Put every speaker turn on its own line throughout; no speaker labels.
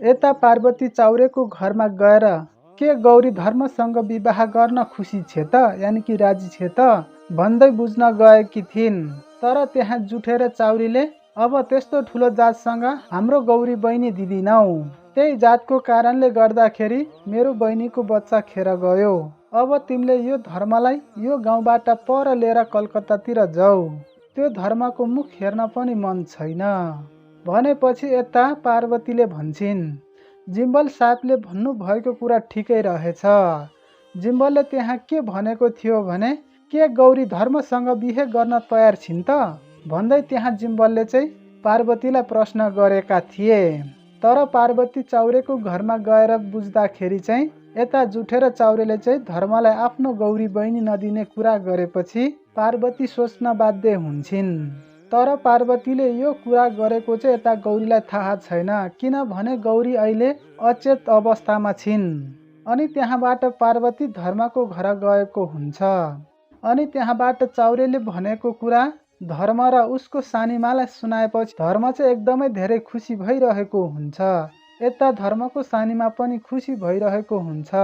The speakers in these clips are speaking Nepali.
यता पार्वती चाउरेको घरमा गएर के गौरी धर्मसँग विवाह गर्न खुसी छे त, यानि कि राजी छे त भन्दै बुझ्न गएकी थिइन्। तर त्यहाँ जुठेर चाउरीले अब त्यस्तो ठुलो जातसँग हाम्रो गौरी बहिनी दिदिनौ। त्यही जातको कारणले गर्दाखेरि मेरो बहिनीको बच्चा खेर गयो। अब तिमीले यो धर्मलाई यो गाउँबाट पर लिएर कलकत्तातिर जाऊ। त्यो धर्मको मुख हेर्न पनि मन छैन भनेपछि यता पार्वतीले भन्छिन्, जिम्बल साहबले भन्नुभएको कुरा ठिकै रहेछ। जिम्बलले त्यहाँ के भनेको थियो भने के गौरी धर्मसँग बिहे गर्न तयार छिन् त भन्दै त्यहाँ जिम्बलले चाहिँ पार्वतीलाई प्रश्न गरेका थिए। तर पार्वती चाउरेको घरमा गएर बुझ्दाखेरि चाहिँ यता जुठेर चाउरेले चाहिँ धर्मलाई आफ्नो गौरी बहिनी नदिने कुरा गरेपछि पार्वती सोच्न बाध्य हुन्छन्। तर पार्वतीले यो कुरा गरेको चाहिँ यता गौरीलाई थाहा छैन, किनभने गौरी अहिले अचेत अवस्थामा छिन्। अनि त्यहाँबाट पार्वती धर्मको घर गएको हुन्छ। अनि त्यहाँबाट चाउरेले भनेको कुरा धर्म र उसको सानीमालाई सुनाएपछि धर्म चाहिँ एकदमै धेरै खुसी भइरहेको हुन्छ। यता धर्मको सानीमा पनि खुसी भइरहेको हुन्छ।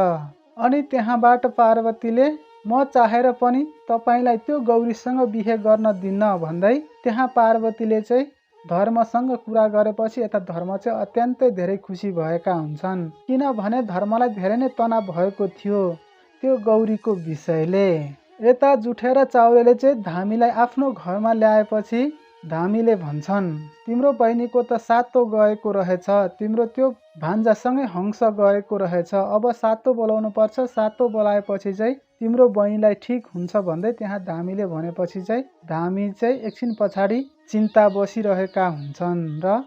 अनि त्यहाँबाट पार्वतीले म चाहेर पनि तपाईलाई त्यो गौरीसँग बिहे गर्न दिन्न भन्दै त्यहाँ पार्वतीले चाहिँ धर्मसँग कुरा गरेपछि यता धर्म चाहिँ अत्यन्तै धेरै खुसी भएका हुन्छन्, किनभने धर्मलाई धेरै नै तनाव भएको थियो त्यो गौरीको विषयले। यता जुठेर चाउरेले चाहिँ धामीलाई आफ्नो घरमा ल्याएपछि धामीले भन्छन्, तिम्रो बहिनीको त सातो गएको रहेछ, तिम्रो त्यो भान्जासँगै हंस गएको रहेछ, अब सातो बोलाउनु पर्छ, सातो बोलाएपछि चाहिँ तिम्रो बहिनीलाई ठिक हुन्छ भन्दै त्यहाँ धामीले भनेपछि चाहिँ धामी चाहिँ एकछिन पछाडि चिन्ता बसिरहेका हुन्छन् र